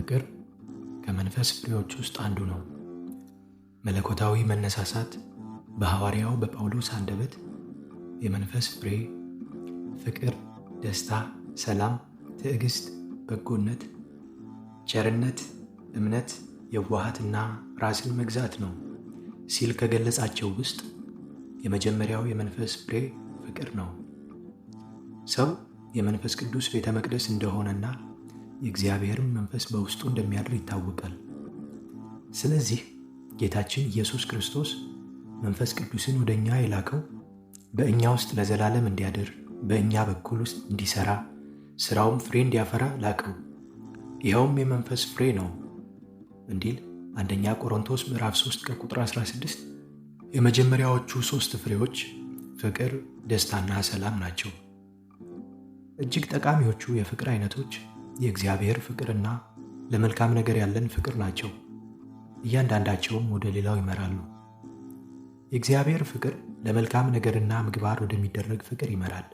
ፍቅር ከመንፈስ ፍሬዎች ውስጥ አንዱ ነው። መለኮታዊ መነሳሳት በሐዋርያው በጳውሎስ አንደበት የመንፈስ ፍሬ ፍቅር፣ ደስታ፣ ሰላም፣ ትዕግስት፣ በጎነት፣ ቸርነት፣ እምነት፣ የዋሃትና ራስን መግዛት ነው ሲል ከገለጻቸው ውስጥ የመጀመሪያው የመንፈስ ፍሬ ፍቅር ነው። ሰው የመንፈስ ቅዱስ ቤተ መቅደስ እንደሆነና የእግዚአብሔርም መንፈስ በውስጡ እንደሚያድር ይታወቃል። ስለዚህ ጌታችን ኢየሱስ ክርስቶስ መንፈስ ቅዱስን ወደ እኛ የላከው በእኛ ውስጥ ለዘላለም እንዲያድር፣ በእኛ በኩል ውስጥ እንዲሰራ፣ ስራውም ፍሬ እንዲያፈራ ላከው። ይኸውም የመንፈስ ፍሬ ነው እንዲል አንደኛ ቆሮንቶስ ምዕራፍ 3 ከቁጥር 16። የመጀመሪያዎቹ ሦስት ፍሬዎች ፍቅር፣ ደስታና ሰላም ናቸው። እጅግ ጠቃሚዎቹ የፍቅር አይነቶች የእግዚአብሔር ፍቅርና ለመልካም ነገር ያለን ፍቅር ናቸው። እያንዳንዳቸውም ወደ ሌላው ይመራሉ። የእግዚአብሔር ፍቅር ለመልካም ነገርና ምግባር ወደሚደረግ ፍቅር ይመራል።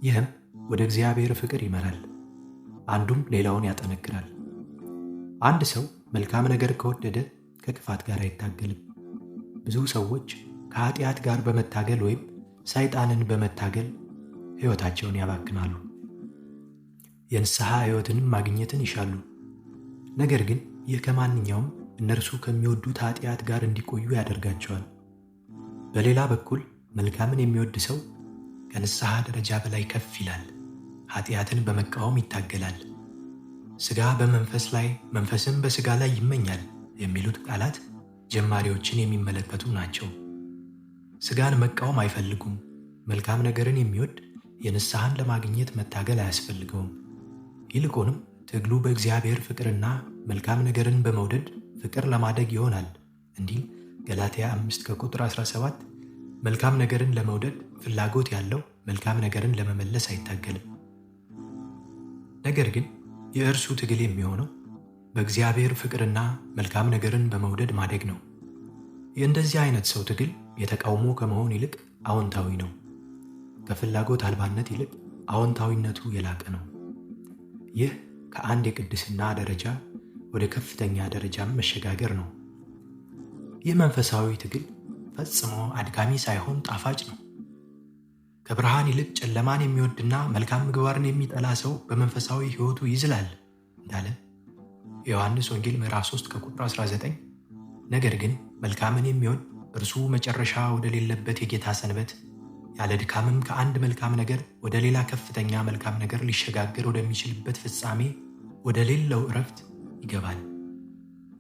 ይህም ወደ እግዚአብሔር ፍቅር ይመራል። አንዱም ሌላውን ያጠነክራል። አንድ ሰው መልካም ነገር ከወደደ ከክፋት ጋር አይታገልም። ብዙ ሰዎች ከኃጢአት ጋር በመታገል ወይም ሰይጣንን በመታገል ሕይወታቸውን ያባክናሉ። የንስሐ ሕይወትንም ማግኘትን ይሻሉ። ነገር ግን ይህ ከማንኛውም እነርሱ ከሚወዱት ኃጢአት ጋር እንዲቆዩ ያደርጋቸዋል። በሌላ በኩል መልካምን የሚወድ ሰው ከንስሐ ደረጃ በላይ ከፍ ይላል። ኃጢአትን በመቃወም ይታገላል። ሥጋ በመንፈስ ላይ መንፈስም በሥጋ ላይ ይመኛል የሚሉት ቃላት ጀማሪዎችን የሚመለከቱ ናቸው። ሥጋን መቃወም አይፈልጉም። መልካም ነገርን የሚወድ የንስሐን ለማግኘት መታገል አያስፈልገውም። ይልቁንም ትግሉ በእግዚአብሔር ፍቅርና መልካም ነገርን በመውደድ ፍቅር ለማደግ ይሆናል እንዲል ገላትያ 5 ከቁጥር 17። መልካም ነገርን ለመውደድ ፍላጎት ያለው መልካም ነገርን ለመመለስ አይታገልም። ነገር ግን የእርሱ ትግል የሚሆነው በእግዚአብሔር ፍቅርና መልካም ነገርን በመውደድ ማደግ ነው። የእንደዚህ አይነት ሰው ትግል የተቃውሞ ከመሆን ይልቅ አዎንታዊ ነው። ከፍላጎት አልባነት ይልቅ አዎንታዊነቱ የላቀ ነው። ይህ ከአንድ የቅድስና ደረጃ ወደ ከፍተኛ ደረጃም መሸጋገር ነው። ይህ መንፈሳዊ ትግል ፈጽሞ አድካሚ ሳይሆን ጣፋጭ ነው። ከብርሃን ይልቅ ጨለማን የሚወድና መልካም ምግባርን የሚጠላ ሰው በመንፈሳዊ ሕይወቱ ይዝላል እንዳለ የዮሐንስ ወንጌል ምዕራፍ 3 ከቁጥር 19። ነገር ግን መልካምን የሚወድ እርሱ መጨረሻ ወደሌለበት የጌታ ሰንበት ያለ ድካምም ከአንድ መልካም ነገር ወደ ሌላ ከፍተኛ መልካም ነገር ሊሸጋገር ወደሚችልበት ፍጻሜ ወደ ሌለው እረፍት ይገባል።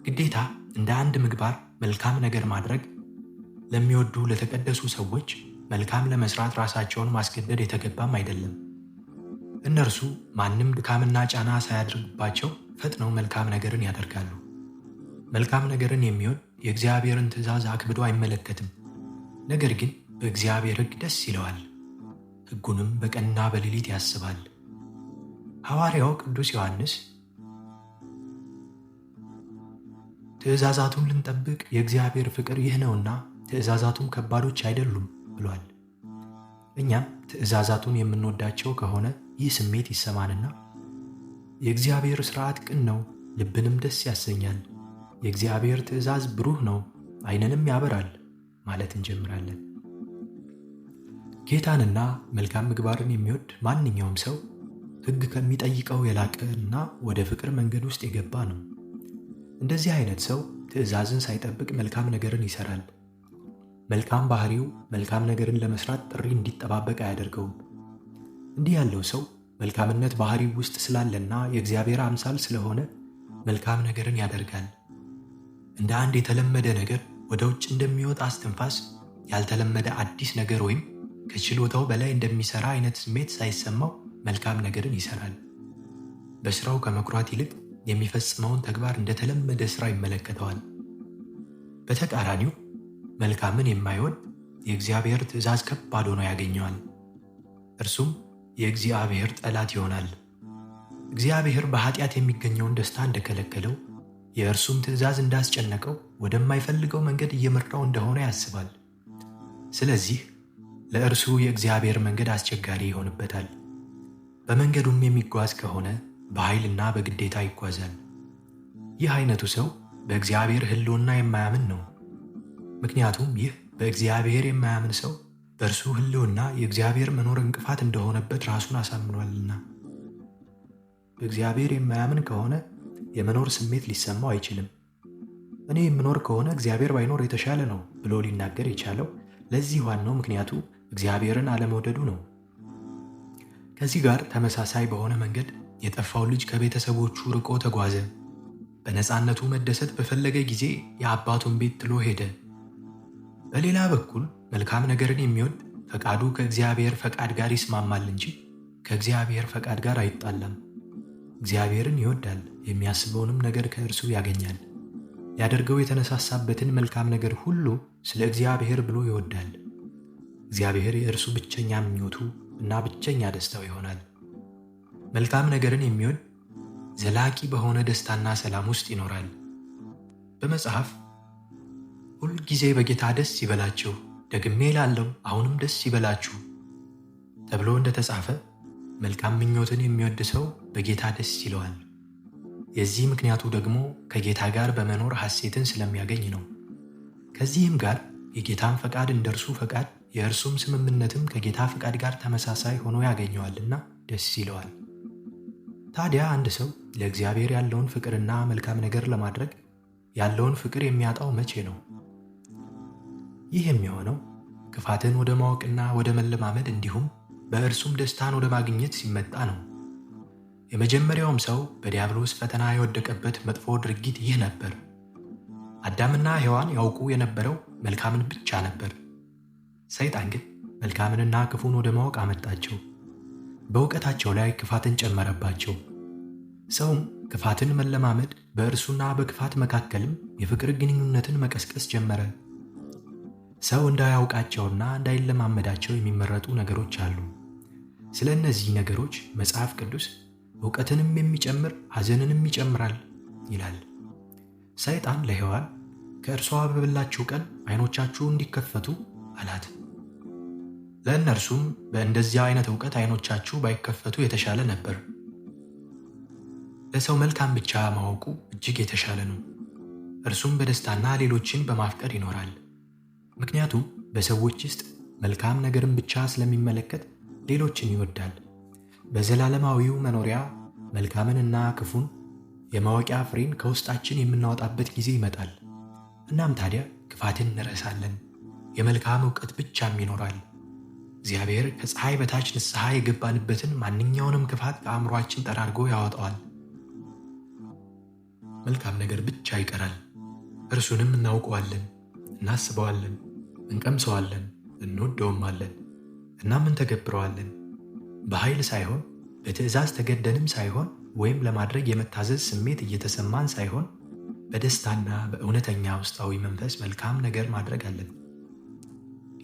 ግዴታ እንደ አንድ ምግባር መልካም ነገር ማድረግ ለሚወዱ ለተቀደሱ ሰዎች መልካም ለመስራት ራሳቸውን ማስገደድ የተገባም አይደለም። እነርሱ ማንም ድካምና ጫና ሳያደርግባቸው ፈጥነው መልካም ነገርን ያደርጋሉ። መልካም ነገርን የሚወድ የእግዚአብሔርን ትእዛዝ አክብዶ አይመለከትም። ነገር ግን በእግዚአብሔር ሕግ ደስ ይለዋል፣ ሕጉንም በቀንና በሌሊት ያስባል። ሐዋርያው ቅዱስ ዮሐንስ ትእዛዛቱን ልንጠብቅ የእግዚአብሔር ፍቅር ይህ ነውና ትእዛዛቱም ከባዶች አይደሉም ብሏል። እኛም ትእዛዛቱን የምንወዳቸው ከሆነ ይህ ስሜት ይሰማንና የእግዚአብሔር ሥርዓት ቅን ነው፣ ልብንም ደስ ያሰኛል፣ የእግዚአብሔር ትእዛዝ ብሩህ ነው፣ ዓይንንም ያበራል ማለት እንጀምራለን። ጌታንና መልካም ምግባርን የሚወድ ማንኛውም ሰው ሕግ ከሚጠይቀው የላቀ እና ወደ ፍቅር መንገድ ውስጥ የገባ ነው። እንደዚህ አይነት ሰው ትእዛዝን ሳይጠብቅ መልካም ነገርን ይሰራል። መልካም ባህሪው መልካም ነገርን ለመስራት ጥሪ እንዲጠባበቅ አያደርገውም። እንዲህ ያለው ሰው መልካምነት ባህሪው ውስጥ ስላለና የእግዚአብሔር አምሳል ስለሆነ መልካም ነገርን ያደርጋል። እንደ አንድ የተለመደ ነገር ወደ ውጭ እንደሚወጣ እስትንፋስ ያልተለመደ አዲስ ነገር ወይም ከችሎታው በላይ እንደሚሰራ አይነት ስሜት ሳይሰማው መልካም ነገርን ይሰራል። በስራው ከመኩራት ይልቅ የሚፈጽመውን ተግባር እንደተለመደ ስራ ይመለከተዋል። በተቃራኒው መልካምን የማይወድ የእግዚአብሔር ትእዛዝ ከባድ ሆኖ ያገኘዋል። እርሱም የእግዚአብሔር ጠላት ይሆናል። እግዚአብሔር በኃጢአት የሚገኘውን ደስታ እንደከለከለው፣ የእርሱም ትእዛዝ እንዳስጨነቀው፣ ወደማይፈልገው መንገድ እየመራው እንደሆነ ያስባል። ስለዚህ ለእርሱ የእግዚአብሔር መንገድ አስቸጋሪ ይሆንበታል። በመንገዱም የሚጓዝ ከሆነ በኃይልና በግዴታ ይጓዛል። ይህ አይነቱ ሰው በእግዚአብሔር ሕልውና የማያምን ነው። ምክንያቱም ይህ በእግዚአብሔር የማያምን ሰው በእርሱ ሕልውና የእግዚአብሔር መኖር እንቅፋት እንደሆነበት ራሱን አሳምኗልና። በእግዚአብሔር የማያምን ከሆነ የመኖር ስሜት ሊሰማው አይችልም። እኔ የምኖር ከሆነ እግዚአብሔር ባይኖር የተሻለ ነው ብሎ ሊናገር የቻለው ለዚህ ዋናው ምክንያቱ እግዚአብሔርን አለመውደዱ ነው። ከዚህ ጋር ተመሳሳይ በሆነ መንገድ የጠፋው ልጅ ከቤተሰቦቹ ርቆ ተጓዘ። በነፃነቱ መደሰት በፈለገ ጊዜ የአባቱን ቤት ጥሎ ሄደ። በሌላ በኩል መልካም ነገርን የሚወድ ፈቃዱ ከእግዚአብሔር ፈቃድ ጋር ይስማማል እንጂ ከእግዚአብሔር ፈቃድ ጋር አይጣላም። እግዚአብሔርን ይወዳል፣ የሚያስበውንም ነገር ከእርሱ ያገኛል። ሊያደርገው የተነሳሳበትን መልካም ነገር ሁሉ ስለ እግዚአብሔር ብሎ ይወዳል። እግዚአብሔር የእርሱ ብቸኛ ምኞቱ እና ብቸኛ ደስታው ይሆናል። መልካም ነገርን የሚወድ ዘላቂ በሆነ ደስታና ሰላም ውስጥ ይኖራል። በመጽሐፍ ሁልጊዜ በጌታ ደስ ይበላችሁ፣ ደግሜ እላለሁ አሁንም ደስ ይበላችሁ ተብሎ እንደተጻፈ መልካም ምኞትን የሚወድ ሰው በጌታ ደስ ይለዋል። የዚህ ምክንያቱ ደግሞ ከጌታ ጋር በመኖር ሐሴትን ስለሚያገኝ ነው። ከዚህም ጋር የጌታን ፈቃድ እንደ እርሱ ፈቃድ የእርሱም ስምምነትም ከጌታ ፈቃድ ጋር ተመሳሳይ ሆኖ ያገኘዋልና ደስ ይለዋል። ታዲያ አንድ ሰው ለእግዚአብሔር ያለውን ፍቅርና መልካም ነገር ለማድረግ ያለውን ፍቅር የሚያጣው መቼ ነው? ይህ የሚሆነው ክፋትን ወደ ማወቅና ወደ መለማመድ እንዲሁም በእርሱም ደስታን ወደ ማግኘት ሲመጣ ነው። የመጀመሪያውም ሰው በዲያብሎስ ፈተና የወደቀበት መጥፎ ድርጊት ይህ ነበር። አዳምና ሔዋን ያውቁ የነበረው መልካምን ብቻ ነበር። ሰይጣን ግን መልካምንና ክፉን ወደ ማወቅ አመጣቸው። በእውቀታቸው ላይ ክፋትን ጨመረባቸው። ሰውም ክፋትን መለማመድ በእርሱና በክፋት መካከልም የፍቅር ግንኙነትን መቀስቀስ ጀመረ። ሰው እንዳያውቃቸውና እንዳይለማመዳቸው የሚመረጡ ነገሮች አሉ። ስለ እነዚህ ነገሮች መጽሐፍ ቅዱስ እውቀትንም የሚጨምር ሐዘንንም ይጨምራል ይላል። ሰይጣን ለሔዋን ከእርሷ በበላችሁ ቀን ዓይኖቻችሁ እንዲከፈቱ አላት። ለእነርሱም በእንደዚያ አይነት እውቀት ዓይኖቻችሁ ባይከፈቱ የተሻለ ነበር። ለሰው መልካም ብቻ ማወቁ እጅግ የተሻለ ነው። እርሱም በደስታና ሌሎችን በማፍቀር ይኖራል። ምክንያቱም በሰዎች ውስጥ መልካም ነገርን ብቻ ስለሚመለከት ሌሎችን ይወዳል። በዘላለማዊው መኖሪያ መልካምንና ክፉን የማወቂያ ፍሬን ከውስጣችን የምናወጣበት ጊዜ ይመጣል። እናም ታዲያ ክፋትን እንረሳለን፣ የመልካም እውቀት ብቻም ይኖራል። እግዚአብሔር ከፀሐይ በታች ንስሐ የገባንበትን ማንኛውንም ክፋት ከአእምሯችን ጠራርጎ ያወጣዋል። መልካም ነገር ብቻ ይቀራል። እርሱንም እናውቀዋለን፣ እናስበዋለን፣ እንቀምሰዋለን፣ እንወደውማለን፣ እናም እንተገብረዋለን። በኃይል ሳይሆን በትዕዛዝ ተገደንም ሳይሆን ወይም ለማድረግ የመታዘዝ ስሜት እየተሰማን ሳይሆን በደስታና በእውነተኛ ውስጣዊ መንፈስ መልካም ነገር ማድረግ አለብን።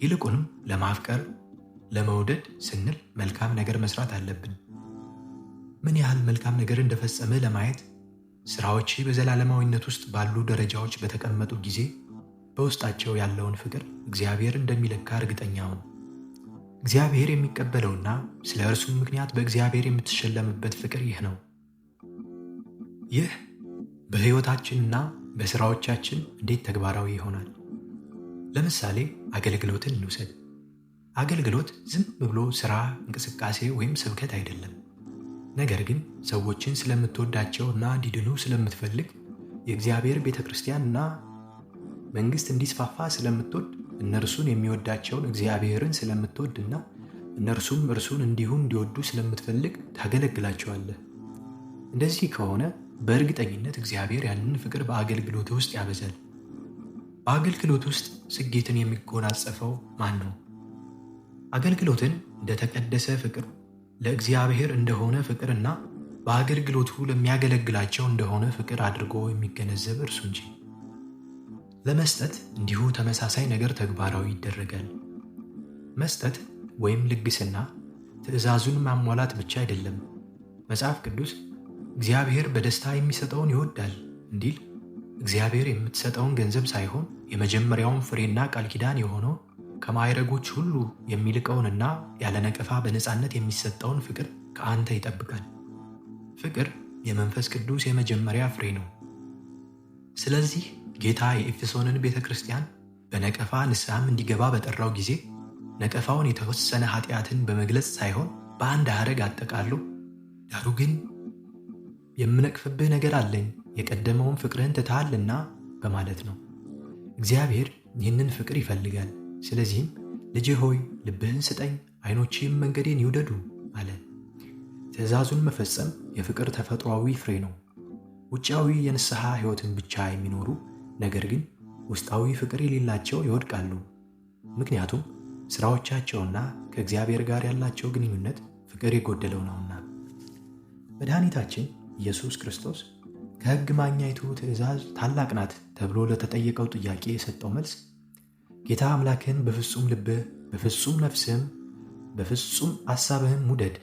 ይልቁንም ለማፍቀር ለመውደድ ስንል መልካም ነገር መስራት አለብን። ምን ያህል መልካም ነገር እንደፈጸመ ለማየት ስራዎች በዘላለማዊነት ውስጥ ባሉ ደረጃዎች በተቀመጡ ጊዜ በውስጣቸው ያለውን ፍቅር እግዚአብሔር እንደሚለካ እርግጠኛ ሁን። እግዚአብሔር የሚቀበለውና ስለ እርሱም ምክንያት በእግዚአብሔር የምትሸለምበት ፍቅር ይህ ነው። ይህ በሕይወታችንና በሥራዎቻችን እንዴት ተግባራዊ ይሆናል? ለምሳሌ አገልግሎትን እንውሰድ። አገልግሎት ዝም ብሎ ሥራ፣ እንቅስቃሴ ወይም ስብከት አይደለም። ነገር ግን ሰዎችን ስለምትወዳቸው እና እንዲድኑ ስለምትፈልግ፣ የእግዚአብሔር ቤተ ክርስቲያን እና መንግሥት እንዲስፋፋ ስለምትወድ፣ እነርሱን የሚወዳቸውን እግዚአብሔርን ስለምትወድ እና እነርሱም እርሱን እንዲሁ እንዲወዱ ስለምትፈልግ ታገለግላቸዋለህ። እንደዚህ ከሆነ በእርግጠኝነት እግዚአብሔር ያንን ፍቅር በአገልግሎት ውስጥ ያበዛል። በአገልግሎት ውስጥ ስኬትን የሚጎናጸፈው ማን ነው? አገልግሎትን እንደተቀደሰ ፍቅር፣ ለእግዚአብሔር እንደሆነ ፍቅርና በአገልግሎቱ ለሚያገለግላቸው እንደሆነ ፍቅር አድርጎ የሚገነዘብ እርሱ እንጂ። ለመስጠት እንዲሁ ተመሳሳይ ነገር ተግባራዊ ይደረጋል። መስጠት ወይም ልግስና ትዕዛዙን ማሟላት ብቻ አይደለም። መጽሐፍ ቅዱስ እግዚአብሔር በደስታ የሚሰጠውን ይወዳል እንዲል እግዚአብሔር የምትሰጠውን ገንዘብ ሳይሆን የመጀመሪያውን ፍሬና ቃል ኪዳን የሆነው ከማዕረጎች ሁሉ የሚልቀውንና ያለ ነቀፋ በነፃነት የሚሰጠውን ፍቅር ከአንተ ይጠብቃል። ፍቅር የመንፈስ ቅዱስ የመጀመሪያ ፍሬ ነው። ስለዚህ ጌታ የኤፌሶንን ቤተ ክርስቲያን በነቀፋ ንስሐም እንዲገባ በጠራው ጊዜ ነቀፋውን የተወሰነ ኃጢአትን በመግለጽ ሳይሆን በአንድ ሐረግ አጠቃሎ፣ ዳሩ ግን የምነቅፍብህ ነገር አለኝ፣ የቀደመውን ፍቅርህን ትተሃልና በማለት ነው። እግዚአብሔር ይህንን ፍቅር ይፈልጋል። ስለዚህም ልጄ ሆይ ልብህን ስጠኝ፣ ዓይኖችህም መንገዴን ይውደዱ አለ። ትእዛዙን መፈጸም የፍቅር ተፈጥሯዊ ፍሬ ነው። ውጫዊ የንስሐ ሕይወትን ብቻ የሚኖሩ ነገር ግን ውስጣዊ ፍቅር የሌላቸው ይወድቃሉ። ምክንያቱም ሥራዎቻቸውና ከእግዚአብሔር ጋር ያላቸው ግንኙነት ፍቅር የጎደለው ነውና። መድኃኒታችን ኢየሱስ ክርስቶስ ከሕግ ማኛይቱ ትእዛዝ ታላቅ ናት ተብሎ ለተጠየቀው ጥያቄ የሰጠው መልስ ጌታ አምላክህን በፍጹም ልብህ፣ በፍጹም ነፍስህም፣ በፍጹም አሳብህም ውደድ።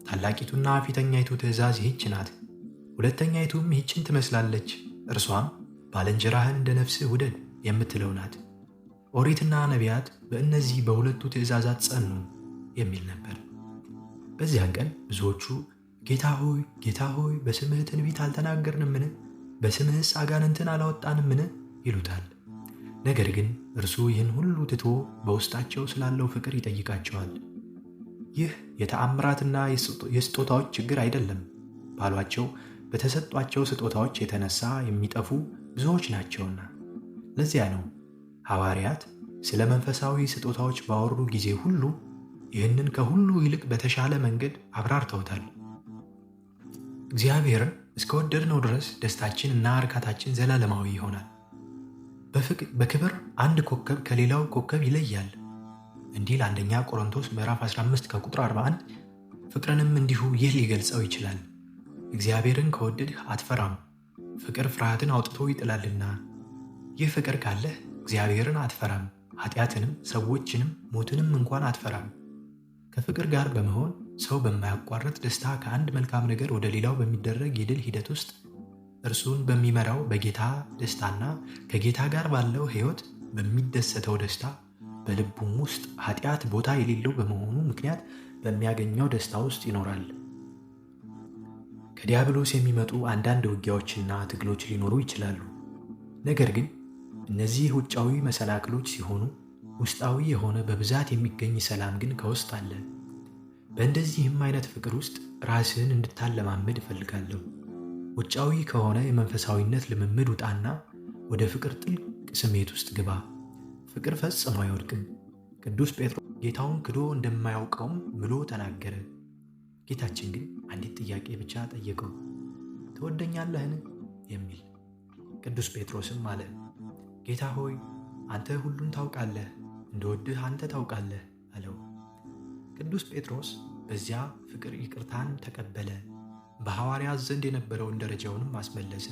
ታላቂቱና ፊተኛይቱ ትእዛዝ ይህች ናት። ሁለተኛይቱም ይህችን ትመስላለች፣ እርሷም ባልንጀራህን እንደ ነፍስህ ውደድ የምትለው ናት። ኦሪትና ነቢያት በእነዚህ በሁለቱ ትእዛዛት ጸኑ የሚል ነበር። በዚያን ቀን ብዙዎቹ ጌታ ሆይ ጌታ ሆይ በስምህ ትንቢት አልተናገርንምን? በስምህስ አጋንንትን አላወጣንምን? ይሉታል። ነገር ግን እርሱ ይህን ሁሉ ትቶ በውስጣቸው ስላለው ፍቅር ይጠይቃቸዋል። ይህ የተአምራትና የስጦታዎች ችግር አይደለም ባሏቸው በተሰጧቸው ስጦታዎች የተነሳ የሚጠፉ ብዙዎች ናቸውና። ለዚያ ነው ሐዋርያት ስለ መንፈሳዊ ስጦታዎች ባወሩ ጊዜ ሁሉ ይህንን ከሁሉ ይልቅ በተሻለ መንገድ አብራርተውታል። እግዚአብሔርን እስከወደድነው ድረስ ደስታችን እና እርካታችን ዘላለማዊ ይሆናል። በክብር አንድ ኮከብ ከሌላው ኮከብ ይለያል እንዲል አንደኛ ቆሮንቶስ ምዕራፍ 15 ከቁጥር 41። ፍቅርንም እንዲሁ ይህ ሊገልጸው ይችላል። እግዚአብሔርን ከወደድህ አትፈራም፣ ፍቅር ፍርሃትን አውጥቶ ይጥላልና። ይህ ፍቅር ካለህ እግዚአብሔርን አትፈራም፣ ኃጢአትንም፣ ሰዎችንም፣ ሞትንም እንኳን አትፈራም። ከፍቅር ጋር በመሆን ሰው በማያቋርጥ ደስታ ከአንድ መልካም ነገር ወደ ሌላው በሚደረግ የድል ሂደት ውስጥ እርሱን በሚመራው በጌታ ደስታና ከጌታ ጋር ባለው ሕይወት በሚደሰተው ደስታ በልቡም ውስጥ ኃጢአት ቦታ የሌለው በመሆኑ ምክንያት በሚያገኘው ደስታ ውስጥ ይኖራል። ከዲያብሎስ የሚመጡ አንዳንድ ውጊያዎችና ትግሎች ሊኖሩ ይችላሉ። ነገር ግን እነዚህ ውጫዊ መሰናክሎች ሲሆኑ ውስጣዊ የሆነ በብዛት የሚገኝ ሰላም ግን ከውስጥ አለ። በእንደዚህም አይነት ፍቅር ውስጥ ራስህን እንድታለማምድ እፈልጋለሁ። ውጫዊ ከሆነ የመንፈሳዊነት ልምምድ ውጣና ወደ ፍቅር ጥልቅ ስሜት ውስጥ ግባ። ፍቅር ፈጽሞ አይወድቅም። ቅዱስ ጴጥሮስ ጌታውን ክዶ እንደማያውቀውም ምሎ ተናገረ። ጌታችን ግን አንዲት ጥያቄ ብቻ ጠየቀው፣ ትወደኛለህን? የሚል። ቅዱስ ጴጥሮስም አለ፣ ጌታ ሆይ አንተ ሁሉን ታውቃለህ፣ እንደወድህ አንተ ታውቃለህ አለው። ቅዱስ ጴጥሮስ በዚያ ፍቅር ይቅርታን ተቀበለ። በሐዋርያት ዘንድ የነበረውን ደረጃውንም አስመለሰ።